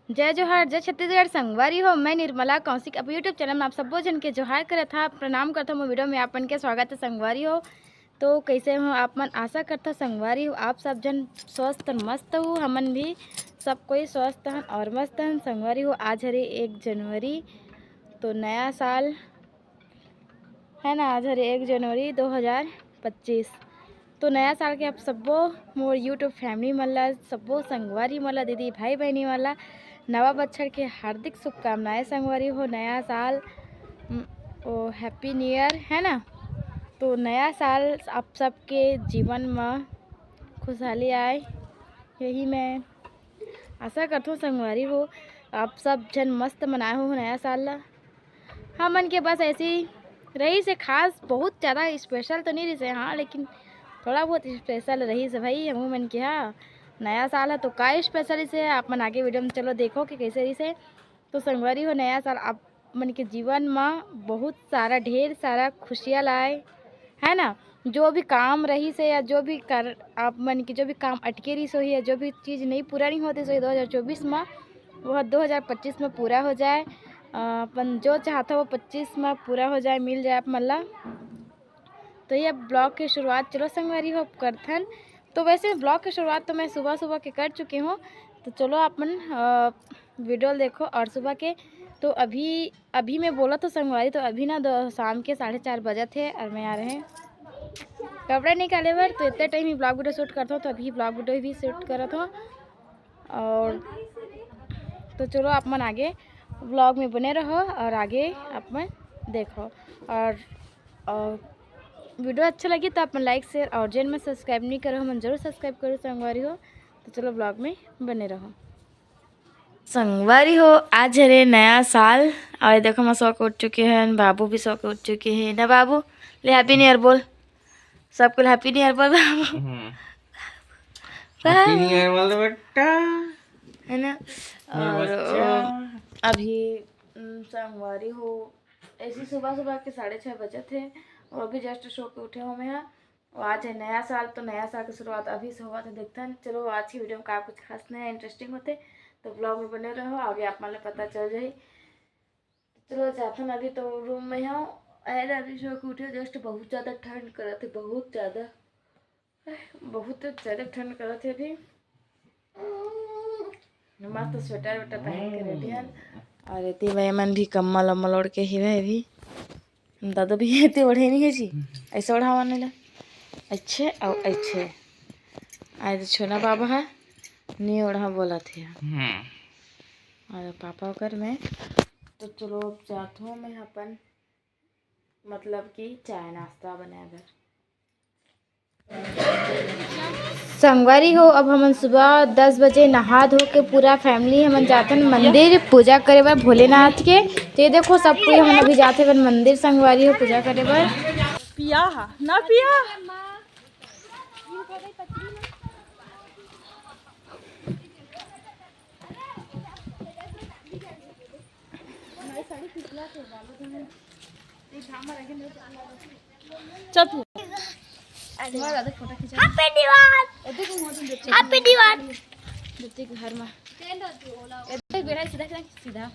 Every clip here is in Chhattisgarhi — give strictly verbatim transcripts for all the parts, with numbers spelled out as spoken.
जय जोहार, जय छत्तीसगढ़ संगवारी हो। मैं निर्मला कौशिक, अब YouTube चैनल में आप सब्बो झन के जोहार करत हा, प्रणाम करत हा। मोर वीडियो में आप मन के स्वागत है संगवारी हो। तो कैसे हो आप मन? आशा करत हा संगवारी हो आप सब झन स्वस्थ और मस्त हो। हमन भी सब कोई स्वस्थ हन और मस्त हन संगवारी हो। आज हरे एक जनवरी, तो नया साल है ना, आज हरे एक जनवरी दो हज़ार पच्चीस। तो नया साल के आप सब्बो मोर YouTube फैमिली मन ला, सब्बो संगवारी मन ला, दीदी भाई बहनी मन ला नवा बछर के हार्दिक शुभकामनाएं संगवारी हो। नया साल, उम, ओ, हैप्पी न्यू ईयर है ना। तो नया साल आप सबके जीवन में खुशहाली आए, यही मैं आशा करथों संगवारी हो। आप सब झन मस्त मनाए हो नया साल ला। हमन के बस ऐसी रहिस हे खास, बहुत ज़्यादा स्पेशल तो नहीं रहिस हे, हाँ, लेकिन थोड़ा बहुत स्पेशल रहिस हे भाई। हमू मन के, हाँ, नया साल है तो का स्पेशल इसे आप मन आगे वीडियो में चलो देखो कि कैसे रहिस हे। तो संगवारी हो, नया साल आप मन के जीवन में बहुत सारा, ढेर सारा खुशियाँ लाए, है ना। जो भी काम रहिस हे या जो भी कर, आप मन के जो भी काम अटके रहिस होही या जो भी चीज़ नहीं पूरा नहीं होते सोही दो हज़ार चौबीस में, वो दो हज़ार पच्चीस में पूरा हो जाए। अ, अपन जो चाहत हो वो पच्चीस में पूरा हो जाए, मिल जाए आप मन ला। तो ये ब्लॉग की शुरुआत चलो संगवारी हो करथन। तो वैसे ब्लॉग की शुरुआत तो मैं सुबह सुबह के कर चुकी हूँ। तो चलो अपन, अ, वीडियो देखो और सुबह के। तो अभी, अभी मैं बोला तो संगवारी, तो अभी ना दो, शाम के साढ़े चार बजत हे और मैं आ रहे हैं कपड़ा निकाले बर। तो इतने टाइम ही ब्लॉग वीडियो शूट करता हूँ, तो अभी ब्लॉग वीडियो भी शूट करत हूँ। और तो चलो आप मन आगे ब्लॉग में बने रहो और आगे आप मन देखो। और, और वीडियो अच्छा लगी तो आप मन लाइक, शेयर और जेन में सब्सक्राइब नहीं करो, हमन जरूर सब्सक्राइब करो संगवारी हो। तो चलो ब्लॉग में बने रहो। संगवारी हो, आज हरे नया साल और देखो मैं सो के उठ चुके हैं, बाबू भी सो के उठ चुके हैं ना बाबू। ले हैप्पी न्यू ईयर बोल, सबको हैप्पी न्यू ईयर बोल बाबू। हम्म। हैप्पी न्यू ईयर बोल दे बेटा। है ना? मेरा और बच्चा। अभी, उम, संगवारी हो, ऐसी सुबह सुबह के साढ़े छः बजे थे और अभी जस्ट सो के उठे हो मैं यहाँ। और आज है नया साल, तो नया साल की शुरुआत अभी से हुआ था। देखते हैं, चलो आज की वीडियो में का कुछ खास नया इंटरेस्टिंग होते, तो ब्लॉग में बने रहो, आगे आप मतलब पता चल जाए। चलो जाथन, अभी तो रूम में हूँ। अरे अभी सो के उठे, जस्ट बहुत ज़्यादा ठंड करत है, बहुत ज़्यादा, बहुत ज़्यादा ठंड करत है अभी। मस्त स्वेटर वेटर पहन के रेडी हन। और एती भाई मन भी कम्बल उम्बल ओढ़ के ही भाई भी। दादा भी एती ओढ़े नहीं है जी, ऐसे ओढ़ावा नहीं ला, अच्छे और अच्छे। आज छोना बाबा है, नहीं ओढ़ा बोला थे। और पापा ओकर में। तो चलो अब जात हूँ मैं अपन, मतलब कि चाय नाश्ता बनाए बर। संगवारी हो, अब हमन सुबह दस बजे नहा धो के पूरा फैमिली हमन जाथन मंदिर पूजा करे बर भोलेनाथ के। तो ये देखो सब कोई हमन अभी जाथे बर मंदिर संगवारी हो पूजा करे बर। पिया हा ना पिया। चल तू। हैप्पी दिवाली। हैप्पी दिवाली। घर में। सीधा।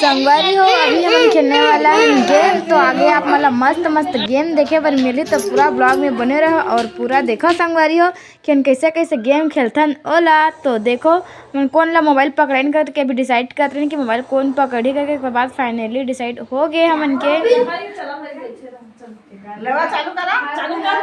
संगवारी हो, अभी हमन खेलने वाला है गेम। तो आगे आप मन ला मस्त मस्त गेम देखे बर मिलही, तो पूरा ब्लॉग में बने रहो और पूरा देखो संगवारी हो कि हम कैसे कैसे गेम खेलथन ओला। तो देखो, हमन कोन ला मोबाइल पकड़ाइन करके अभी डिसाइड करत रहन कि मोबाइल कोन पकड़ही करके। ओकर बाद फाइनली डिसाइड हो गए हमन के। लेवा, चालू करा, चालू कर।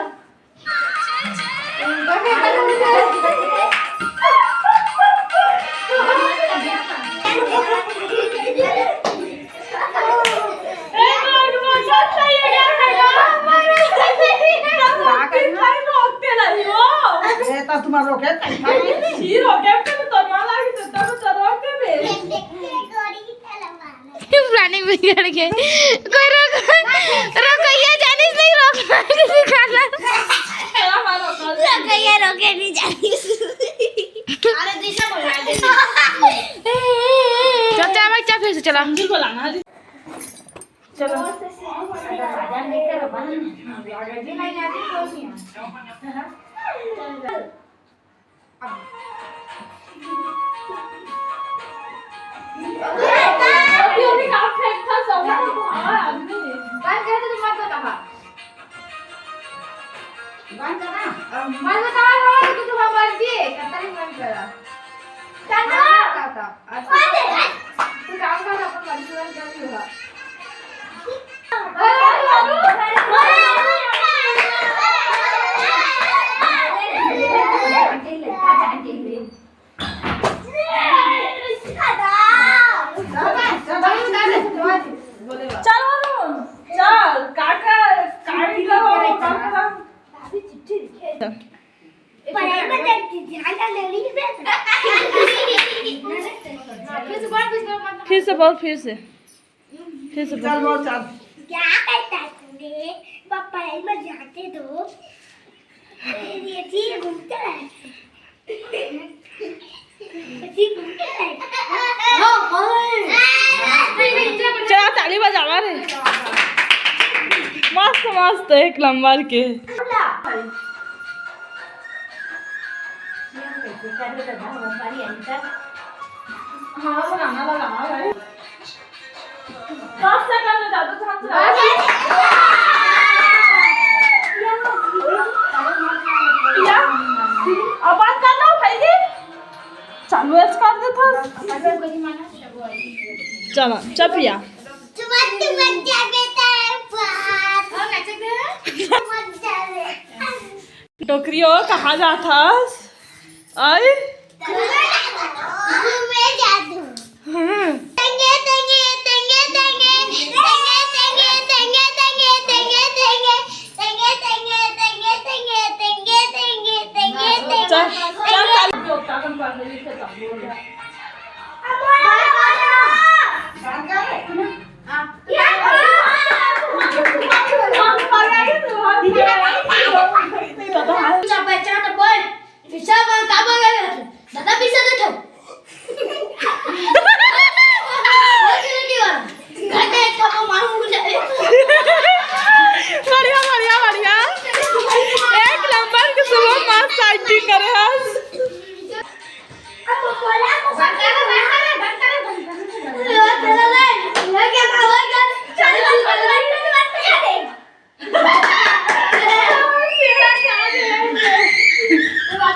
ए, तो तुम्हारा रोके। प्लानिंग बिगड़ गए। कोई रोक, रोकैया जानिस नहीं, रोक किसी खाना। रोकैया रोके नहीं जानिस। अरे, दिशा बोल रहा है। चल, चल, भाई, चल, फिर से चला। चलो। चल वरुण, चल, काका, काकी का हो, काका। फिर से बोल, फिर से। फिर से बोल। चल बोल, चल। क्या करता है तू रे? पापा, ये मत जाते दो। ये ठीक घूमते रहते। ठीक घूमते रहते। चला, ताली बजावा रे। मस्त, मस्त, एक नंबर के। हाँ, वो गाना लगा, हाँ भाई। दस सेकंड में ज्यादा ध्यान से। या, अब बंद कर दो भाई जी। चालू है, कर दे था। चलो, चपिया। टोकरी हो, कहाँ जात हस? आई? घूमे जात हूँ। हम्म। चल, चल, चल। बच्चा तो बोल, पिज्जा बन, का बन रहे हो? दादा, पिज्जा दे दो। बढ़िया, बढ़िया, बढ़िया। एक नंबर के शुभम मास्टर एक्टिंग करे हस।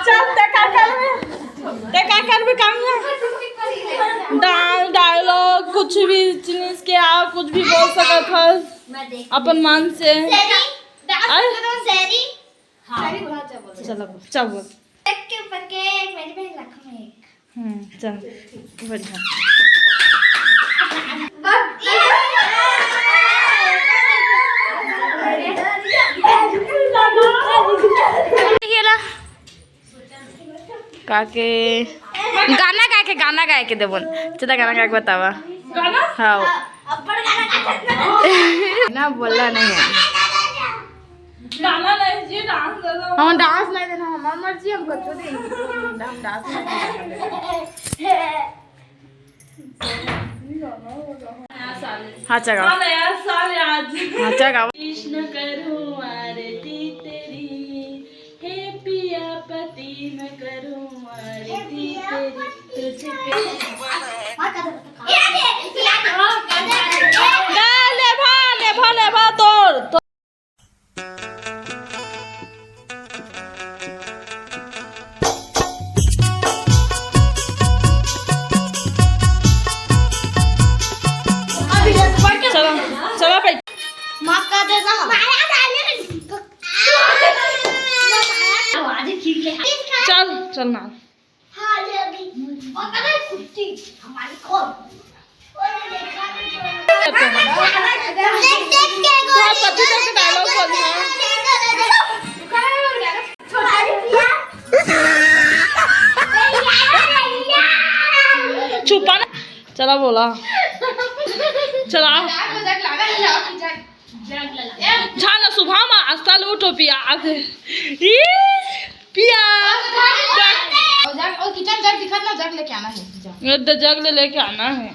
चल, ते का करबे? ते का करबे काम में? डांस, डायलॉग, कुछ भी चीज के आ, कुछ भी बोल सकत हस अपन मन से। आय? चलो, चल बोल। मेरी बहन लाखों में एक। हम्म, चल, बढ़िया। गेला। काके गाना गाय के, गाना गाय के देबो। चला, गाना गाय के बतावा। हाँ। ना बोला नहीं है। गाना नहीं जी, डांस दे दो। हम डांस नहीं देना, हमार मर्जी, हम कुछ दे। हम डांस नहीं देना। हाँ, चला। हाँ, नया साल आज। हाँ, चला। कृष्ण करूँ आरती तेरी, हे पिया पति मैं करूँ आरती तेरी, तुझे प्यार। चल ना। हाँ, ये अभी। और पता है, कुत्ती हमारी कौन? देख, देख के तो पति तो से dialogue बोल दिया। छुपा ना। चला बोला। चला। झाल सुबह मा अस्ता लो टोपिया। ई पिया। और जग, और किचन जग दिखत ना, जग लेके आना है, जा। ये तो जग ले लेके आना है।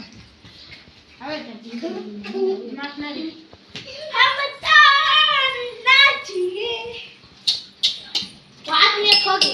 अबे, दिमाग ना रे। हम तो नाचिए। बात ये खो गई।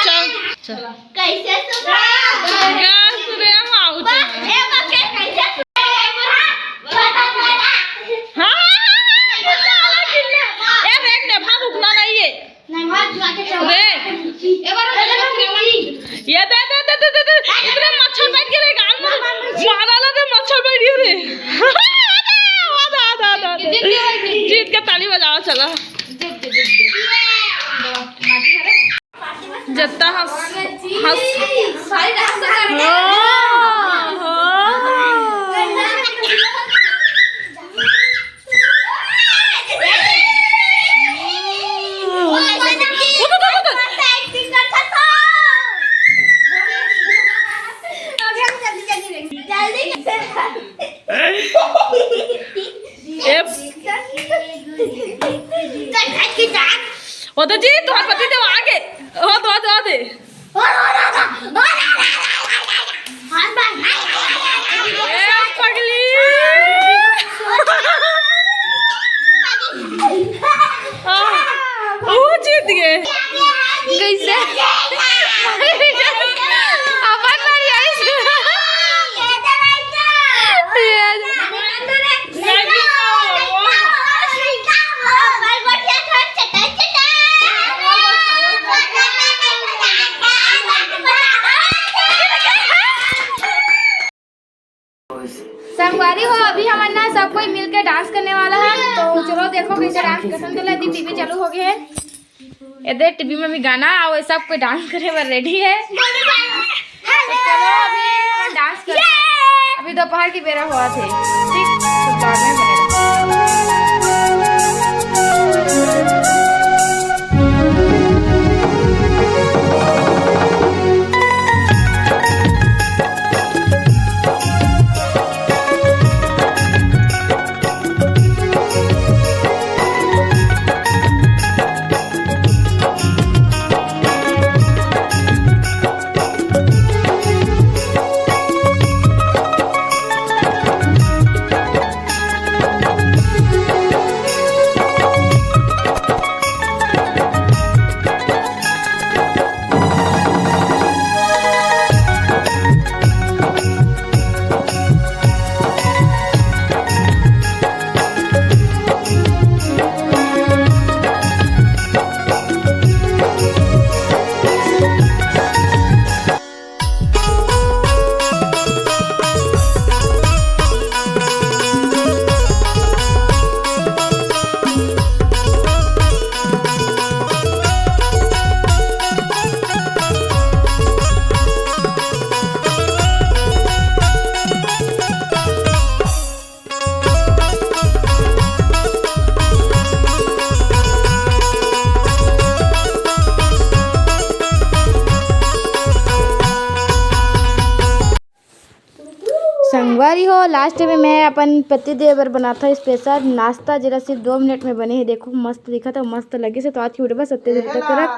चल, चल। कैसे सुना? गा सुने हम आउट। बस, ए, बस, ए, कैसे सुना? हाँ, हाँ, हाँ, हाँ, गिल्ला वाला गिल्ला। ए, रेड ने भाग उठना नहीं है। नहीं, भाग, भाग के चल। रे। ए, बार, बार, बार, बार। ये दे, दे, दे। इतने मच्छर बैठ के रे गाल में। मारा ला रे, मच्छर बैठ गया रे। आधा, आधा, आधा, आधा। जीत के ताली बजाओ, चला। जीत के, जीत के। जत्ता हंस, हंस। हाँ, हाँ। ए, ओ तो जी, तोहर पति देव आगे। हो तो, हो तो, हो दे। ए, पगली। हाँ, वो जीत गए। कैसे? अपन बारी आई। संगवारी हो, अभी हमन ना सब कोई मिलके डांस करने वाला है, तो चलो देखो कैसे डांस करते हैं। टीवी चालू हो गए है, एदे टीवी में भी गाना और सब कोई डांस करे बर रेडी है। तो चलो अभी हमन डांस करते हैं, अभी दोपहर की बेरा हुआ थे। ठीक, तो vlog में बने रहो। संगवारी हो, लास्ट में मैं अपन पति देव बर बनाथों स्पेशल नाश्ता, जेला सिर्फ दो मिनट में बने हे। देखो, मस्त दिखत हे, मस्त लगिस हे। तो आज की वीडियो बस अतने दूर तक रख।